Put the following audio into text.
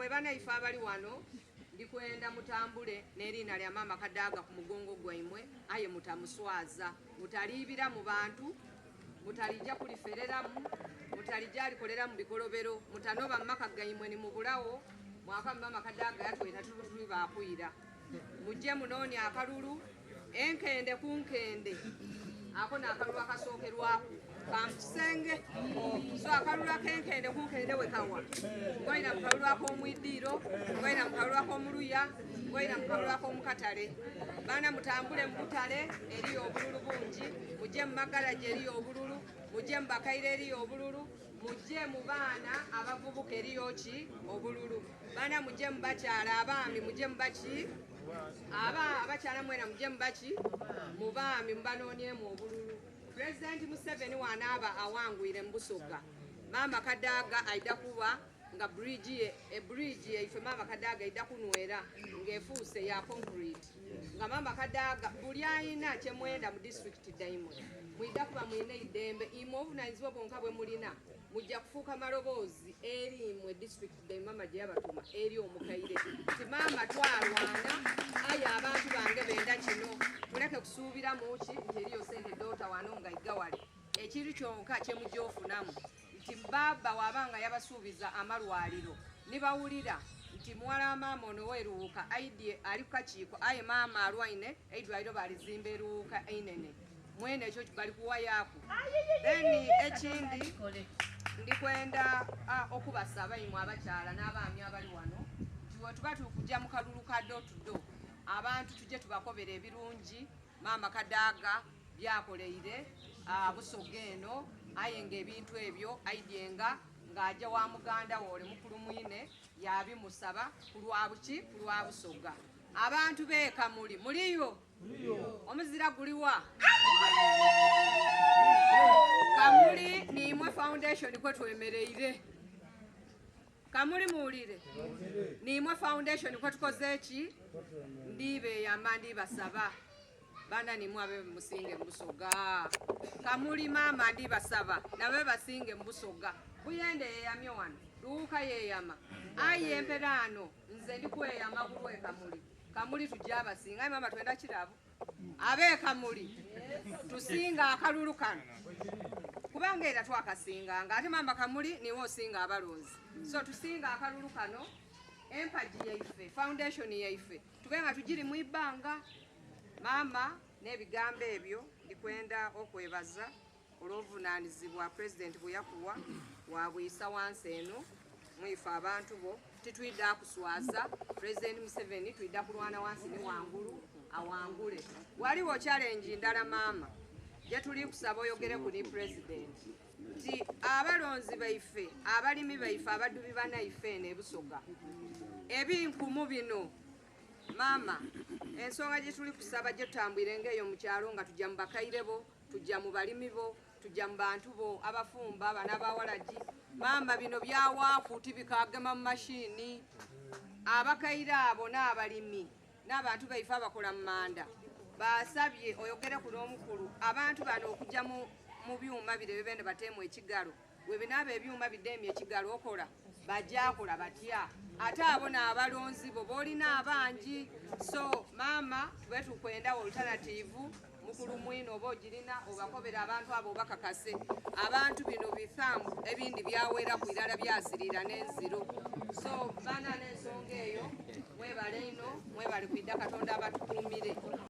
Imwe banaife abali wano ndi kwenda mutambule n'eriina lya Maama Kadaga ku mugongo gwaimwe aye mutamuswaza. Mutaliibira mu bantu, mutalija kulifereramu, mutalija alikoleramu bikolobero, mutanoba mu maka gaimwe ni mubulawo mwaka Maama Kadaga yatweta tuli bakwira. Mujje munoonie akalulu enkende ku nkende, ako n'akalulu akasookerwaku ka mu kisenge. So akalulu ak'enkende ku nkende we kawa, ngoina mu kalulu ak'omwidiiro, ngoina mu kalulu ak'omuluya, ngoina mu kalulu ak'omukatale. Baana mutambule mu butale eriyo obululu bungi, mujje mu magaraji eriyo obululu, mujje mu bakaire eriyo obululu, mujje mu baana abavubuka eriyo ki obululu. Baana mujje mu bakyala abaami, mujje mu baki aba abakyala mwena mujje mu baki mu baami mubanoonyemu obululu. Pulezidenti Museveni wanaaba awangwire mu Busoga, Maama Kadaga aida kuba nga bridge ye, e bridge yaife Maama Kadaga aida kunwera ng'efuuse ya concrete. Nga Maama Kadaga buli ayina kyemwenda mu district daimwe mwida kuba mwine idembe imwe obuvunanyizibwa bwonka bwe mulina mujja kufuuka maloboozi eri imwe district daimwe mama gye yabatuma eri omukaire nti maama twalwana aye abantu bange benda kino muleke kusuubira muki nti eriyo sente doota wano nga igawale ekiri kyonka kyemujja ofunamu nti baaba wabanga yabasuubiza amalwaliro nibawulira nti muwala wa maama ono weruwuka aidie ali kukakiiko aye maama alwaine eidwaliro balizimba eruwuka einene mwene ekyo bali kuwayaaku. Then ekindi ndikwenda okubasaba imwe abakyala n'abaami abali wano nti wetuba tukujja mu kalulu ka door to door abantu tujje tubakobera ebirungi Maama Kadaga byakoleire Busoga eno, aye nga ebintu ebyo aidyenga ng'aja wa muganda we ole mukulu mwine yabimusaba ku lwa buki ku lwa Busoga. Abantu b'e Kamuli muliyo? Omuzira guliwa? Kamuli niimwe foundation kwe twemereire. Kamuli muwulire niimwe foundation kwe tukoze ki? Ndibeeyamba ndibasaba baana nimwe abe musinge mubusoga. Kamuli maama ndibasaba nabe basinge mubusoga. Buyende yeyamye wano, Luwuka yeyama, aye emperaano nze ndi kweyama kulwe Kamuli. Kamuli tujja abasinga aye maama twenda kirabo abe Kamuli tusinga akalulu kano kubanga era twakasinganga ate maama Kamuli niwe osinga abalonzi, so tusinga akalulu kano empagi yaife foundation yaife tube nga tugiri mu ibbanga. Maama n'ebigambo ebyo ndikwenda okwebaza olw'obuvunaanyizibwa pulezidenti bwe yakuwa wabwisa wansi eno mwife abantu bo titwidda kuswaza pulezidenti Museveni, twidda kulwana wansi ni wangulu awangule. Waliwo challenge ndala maama gye tuli kusaba oyogereku ni pulezidenti nti abalonzi baife abalimi baife abadubi banaife eno ebusoga ebinkumu bino maama ensonga gye tuli kusaba gye tutambwire ng'eyo mu kyalo nga tujja mu bakaire bo tujja mu balimi bo tujja mu bantu bo abafumba bana bawalagi maama bino byawaaku tibikagema mu mashini abakaire abo n'abalimi n'abantu baife abakola mu manda basabye oyogere ku n'omukulu abantu bano okujja mu byuma bire bibende bateemu ekigalo we binaaba ebyuma bidemye ekigalo okola bajakola batya ate abo n'abalonzi bo boolina abangi. So maama tube tukwenda alternative mukulu mwino oba ogirina obakobera abantu abo obakakase abantu bino bithambu ebindi byawera ku irala byazirira n'enziro. So baana n'ensonga eyo mwebale ino mwebale kwidda Katonda abatukuumire.